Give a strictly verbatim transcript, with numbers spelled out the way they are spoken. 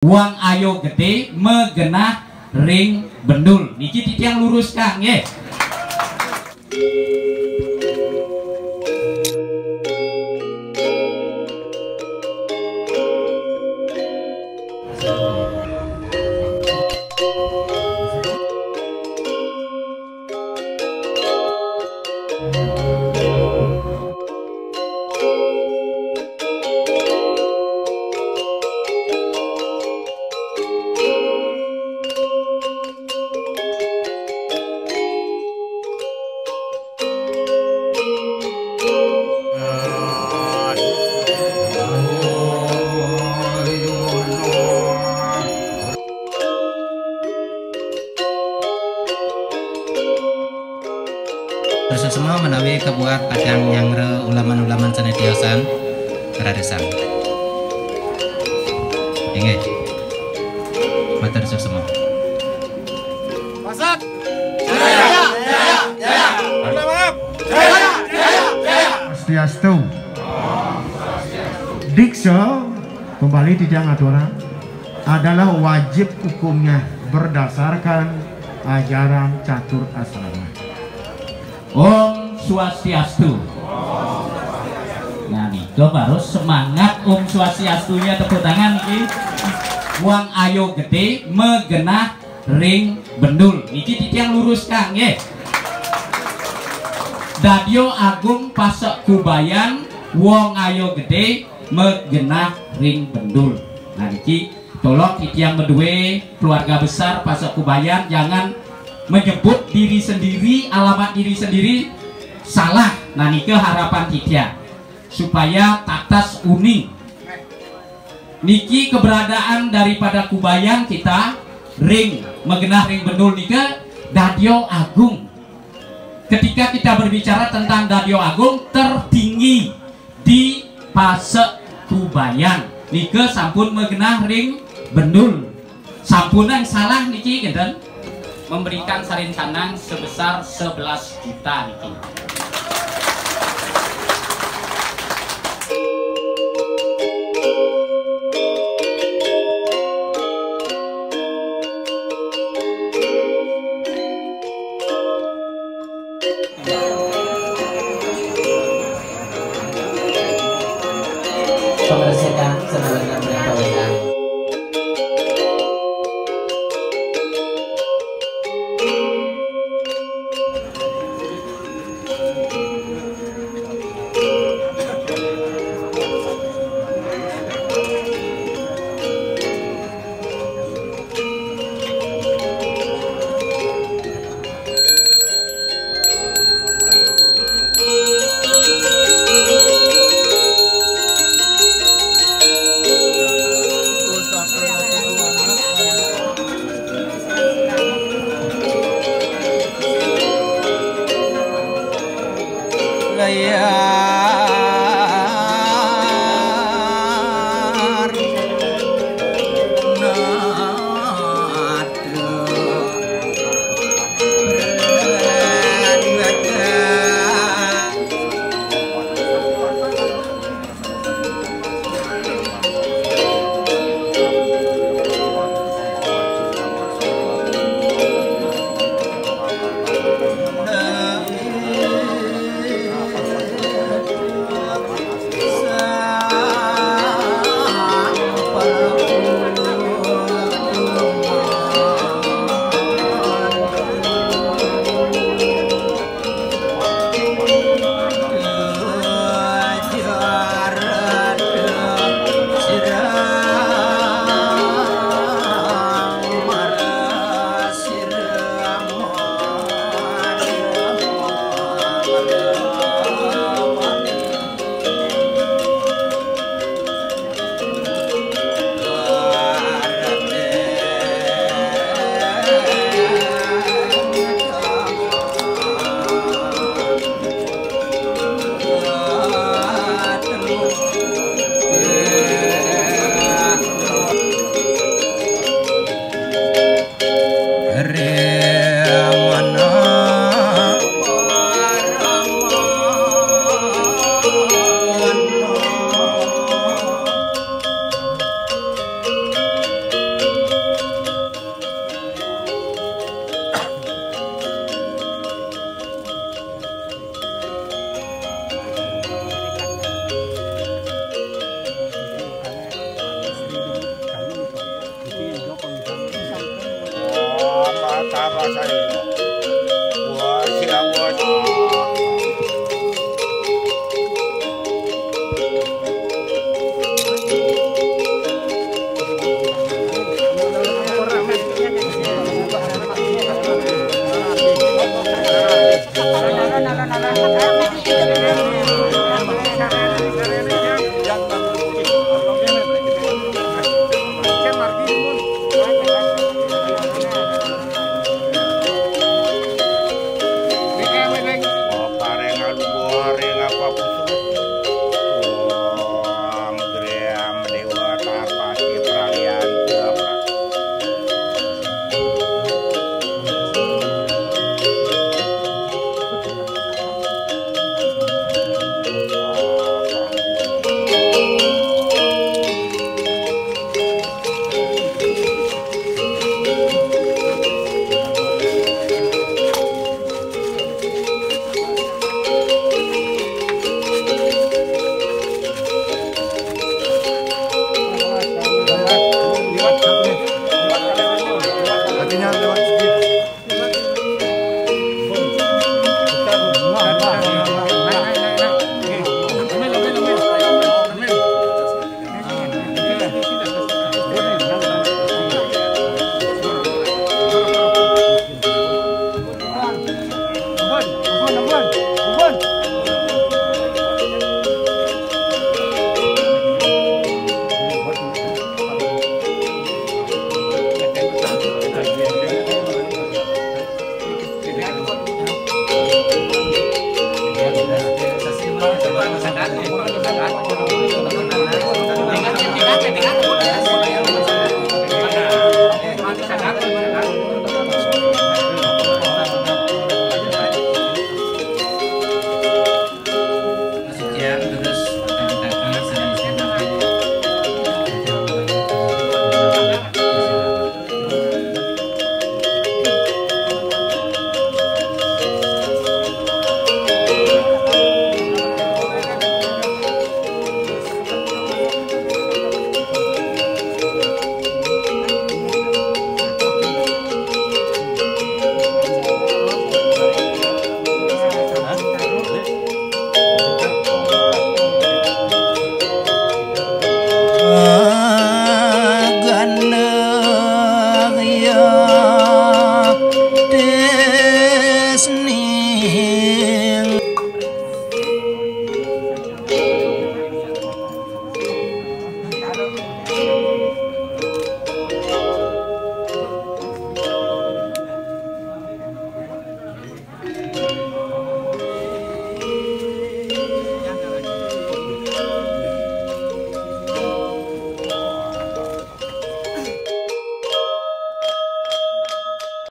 Wong Ayo Gedé magenah ring Bendul. Niki titiang luruskan nggih. Terus semua menawi kebuat kadang nyangre ulaman-ulaman sane tiosan rarisang. Inggih. Matur suksma. Pasat. Jaya, jaya, jaya. Maaf. Jaya, jaya, jaya. Swastiastu. Diksa, kembali titiang aturang, adalah wajib hukumnya berdasarkan ajaran catur asrama. Om Swastiastu. Nah, nika baru semangat Om Swastiastunya, tepuk tangan niki. Wong Ayo Gedé magenah ring Bendul. Niki titiang luruskan nggih. Dadya Agung Pasekubayan, Wong Ayo Gedé magenah ring Bendul. Nah, niki tolong titiang madue keluarga besar Pasekubayan jangan menyebut diri sendiri, alamat diri sendiri salah. Nah, nika harapan titiang supaya tatas uning. Niki keberadaan daripada Kubayan kita ring magenah ring Bendul nika Dadya Agung. Ketika kita berbicara tentang Dadya Agung tertinggi di Pasekubayan, nika sampun magenah ring Bendul. Sampunang salah niki ngenten, memberikan sarintanang sebesar sebelas juta niki. Pembersihan sebagian mereka. Apa saya?